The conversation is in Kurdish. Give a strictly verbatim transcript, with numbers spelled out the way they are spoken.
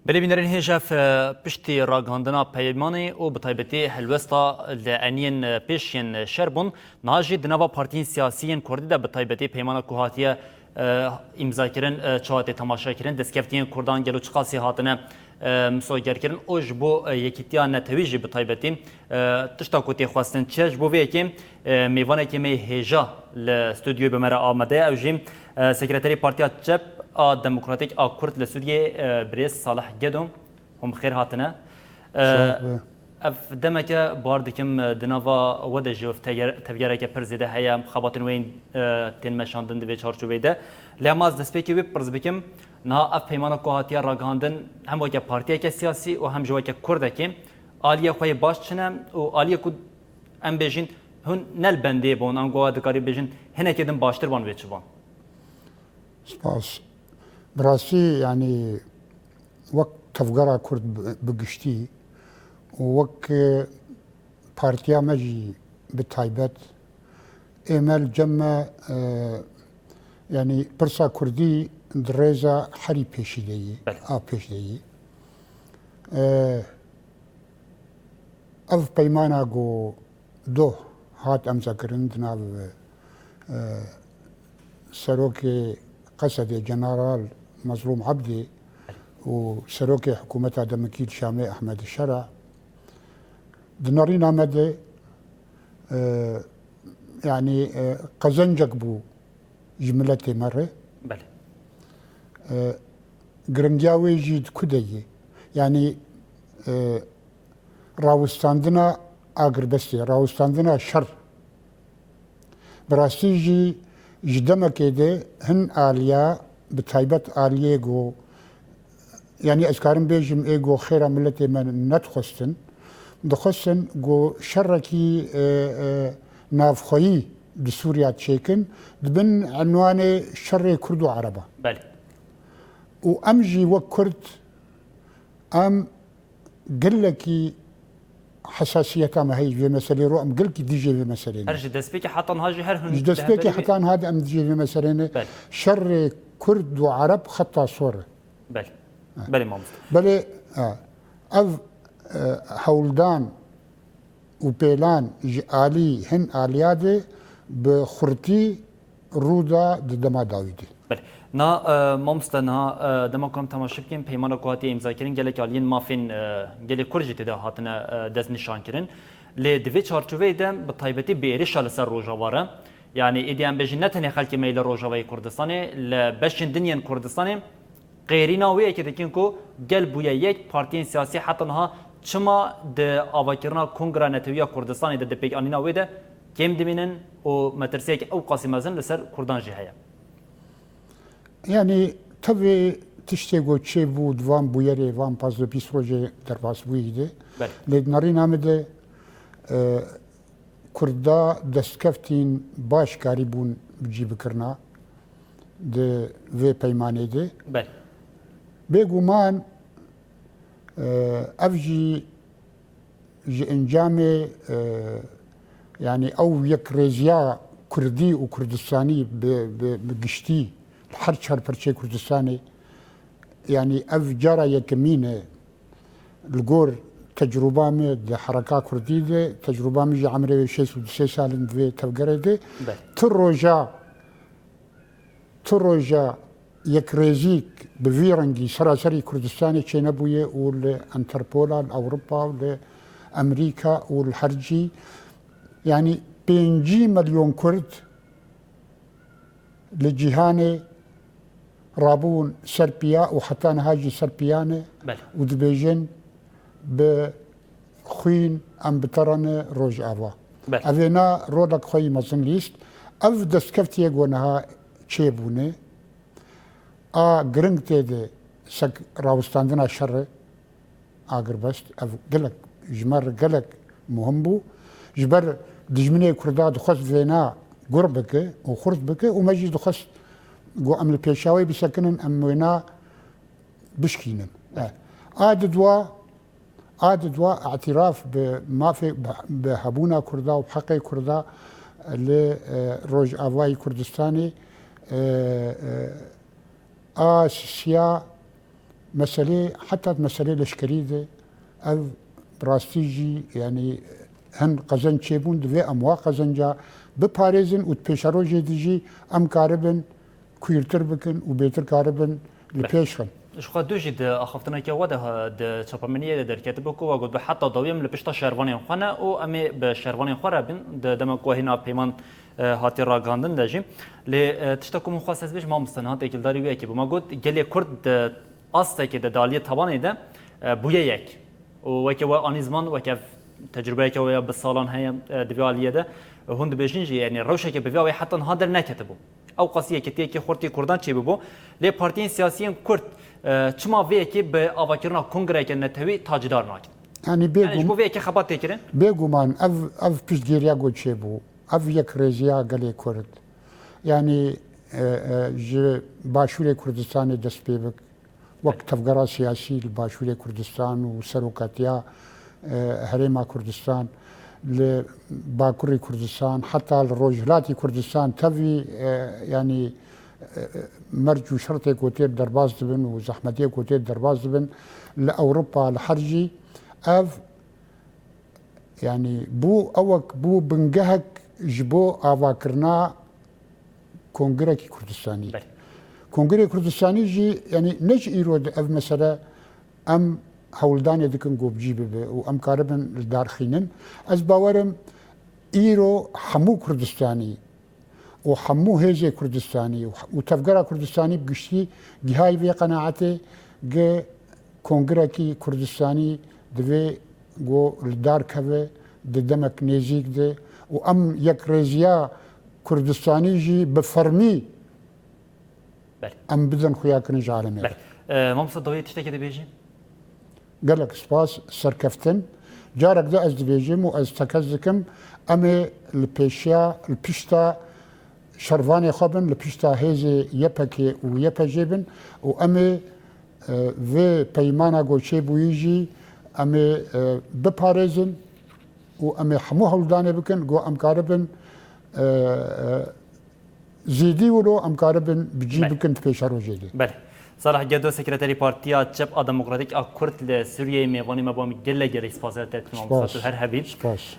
Belê bînerên hêj ev, e, piştî ragihandina peymanê û bi taybetî helwesta li eniyên, e, pêş yên şer bûn, niha jî di nava partiyên siyasî yên kurdî de bi taybetî peymana ku hatiye, e, îmzakirin, e, çawa tê temaşekirin, destkeftiyên kurdan gelo çiqasî hatine, e, misogerkirin û ji bo, e, yekîtiya netewî jî bi taybetî, e, tişta ku tê xwestin çi ye. Ji bo vê yekê, e, mêvanekê me hêja li stûdyoyê bi me re amade ye. Ew jî, e, sekreterê Partiya Çep a Demokratîk a Kurd li Sûriyê, e, birêz Salih Gedo. Hûn bi xêr hatine. E, Sağ ol. Ev demeke bar dikim, e, di nava we de jî ev teger-, tevgereke pir zêde heye. Xebatên we yên, e, tên meşandin di vê çarçoveyê de. Lê hema ez destpêkê wê pirs bikim, niha ev peymana ku hatiye ragihandin hem weke partiyeke siyasî û hem jî weke kurdekê aliyê xwe yê baş çi ne û aliyê ku em bêjin hûn ne li bendê bûn, ango dikarî bêjin hinekê din baştir ban wê çi ban? Spas. Bi rastî, yanî, wek tevgera Kurd bi, bi giştî û wek, e, partiya me jî bi taybet, ê me li cem me, e, yanî, pirsa Kurdî di rêza herî pêşî de yî, Belê. a pêş de yî. E, Ev peymana ku doh hat emzakirin di nav, e, serokê Qesedê General Mezlûm Ebdî û serokê hikûmeta demikî li Şamê Ehmed Şera, di nerîna me de, e, yanî, e, qezencek bû ji miletê me re. Belê. E, giringiya wê jî di ku de ye? Yanî, e, rawestandina agirbestê, rawestandina şer. Bi rastî jî ji demekê de hin aliya, bi taybet aliyê ku, yanî ez karim bêjim, ê ku xêra miletê me nedixwestin, dixwestin ku şerekî, e, e, navxweyî di Sûriya çêkin, di bin enwanê şerê Kurd û Ereba. Belê. Û em jî wek Kurd, em gelekî hesasiyeta me heye ji vê meselê re, em gelekî dijê vê meselê ne. Her ji destpêkê heta niha jî her hûn Ji destpêkê heta niha de em dijê vê meselê ne. Belê. Şerê Kurd û Ereb xeta sor e. Belê. Ha. Belê mamoste. Belê, ha. Ev, e, hewldan û pêlan ji alî hin aliya de bi xurtî rû da di dema dawî de. Belê. Na, e, mamoste, niha, e, dema ku em temaşe bikin, peymana ku hatiye îmzakirin, gelek aliyên mafên, e, gelê Kurd jî tê de hatine, e, destnîşankirin. Lê di vê çarçoveyê de bi taybetî bi êrişa li ser Rojava re, yanî êdî em bêjin ne tenê xelkê me yê li Rojavayê Kurdistanê, li beşên din yên Kurdistanê, qêrîna wê yekê dikin ku gel bûye yek, partiyên siyasî heta niha çima di avakirina Kongra Netewî ya Kurdistanê de, di pêkanîna wê de kêm dimînin û metirsiyek ew qasî mezin li ser Kurdan jî heye. Yanî tevî tiştê ku çêbû di van bûyerê, van pazdeh bîst rojê derbasbûyî de, Belê. lê di nerîna min de, e, Kurda destkeftîn baş karîbûn bi cî bikirina di vê peymanê de. Belê. Bêguman, e, ev jî ji encamê, e, yanî ew yekrêziya Kurdî û Kurdistanî bi, bi, bi giştî li her çar perçeyê Kurdistanê, yanî ev cara yekemîn e. Li gor tecrûba min di hereka kurdî de, tecrûba min jî emrê wê şêst û du sê sal in di vê tevgerê de. Belê. Tu roja, tu roja yekrêzîk bi vî rengî seraserî Kurdistanê çênebûye û li Enterpola, li Ewropa û li Emerîka û li her cî, yanî pêncî milyon Kurd li cîhanê rabûn ser piya û heta niha jî ser piya ne Belê. û dibêjin, bi xwîn em bi te re ne Rojava. Belê. Ev ê na rolek xwe yî mezin lîst. Ev destkeftiyê ku niha çêbûne, a giring tê de sek rawestandina şer e. Agirbest, ev gelek, ji me re gelek muhim bû. Ji ber dijminê Kurda dixwest vêna gur bike û xurt bike û me jî dixwest ku em li pêşawê bisekinin, em wêna bişkînin. E, a didwa, a didwa îtiraf bi mafê, bi, bi hebûna Kurda û bi heqê Kurda li, e, Rojavayê Kurdistanê, e, e, a sisiya Meselê, heta di meselê leşkerî de ev bi rastî jî, yanî hin qezenc çêbûn, divê em wa qezenca biparêzin û di pêşerojê de jî em karibin kûrtir bikin û bêtir karibin li pêş xin. Ji xwe du jî di axaftineke we de ha-, di çapemeniyê de derketibe ku we gotbe heta dawî em li pişta şervanên xwe ne û em ê bi şervanên xwe re bin. Di dema ku wehî navpeyman, e, hatiye ragihandin de jî. Lê, e, tişta ku min xwest ez bêjim, mamoste, niha têkildarî wê yekê bû. Me got gelê Kurd di astekê de, di aliyê tawanê de, e, bûye yek. Û weke we anî ziman, weke ev tecrubeyeke we ya bi salan heye, e, di vê aliyê de, e, hûn dibêjin jî, yanî rewşeke bi vî awê heta niha derneketibû. Ew qasî yekîtiyekî xurt yê Kurdan çêbûbû. Lê partiyên siyasî yên Kurd, e, çima vê yekê bi avakirina kongreyeke netewî tacdar nakin? Yanî bêgum-, yanî ji bo vê yekê xebat tê kirin? Bêguman ev, ev piştgiriya ku çêbû, ev yekrêziya gelê Kurd. Yanî, e, e, ji Başûrê Kurdistanê dest pê bik, wek tevgera siyasî li Başûrê Kurdistan û serokatiya, e, Herêma Kurdistan, li Bakurê Kurdistan, heta li Rojhilatê Kurdistan tevî, e, yanî, e, e, merc û şertê ku tê derbas dibin û zehmetiyê ku tê derbas dibin li Ewropa, li her jî ev Yanî bû ewek, bû bingehek ji bo avakirina Kongrekî Kurdistanî. Belê. Kongrê Kurdistanî jî, yanî ne ji îro de ev mesele em hewldanê dikin ku bi cî bibe û em karibin li dar xînin. Ez bawer im îro hemû Kurdistanî û hemû hêzê Kurdistanî û, û tevgera Kurdistanî bi giştî gihayî vê qenaetê, gi Kongrekî Kurdistanî divê ku li dar keve di demek nêzîk de û em yekrêziya Kurdistanî jî bi fermî Belê. em bidin xuyakirin ji alemê. Belê. E, mamoste, dawiyê tiştekê dibêjî? Gelek spas, serkeftin. Carek de ez dibêjim û ez tekez dikim, em ê li pêşiya, li pişta şervanê xwe bin, li pişta hêzê Y P G û Y P G bin û em ê, e, vê peymana ku çêbûyî jî em ê, e, biparêzin û em ê hemû hewldanê bikin ku em karibin, e, e, zêdî wilo em karibin bi cî Belê. bikin di pêşerojê de. Belê. Salih Gedo, sekreterî Partiya Çep a Demokratîk a Kurd li Sûriyeyê, mêvanê me bû, em gelek gelek spas te dikin, Spas. mamoste, tu her hebî. Spas.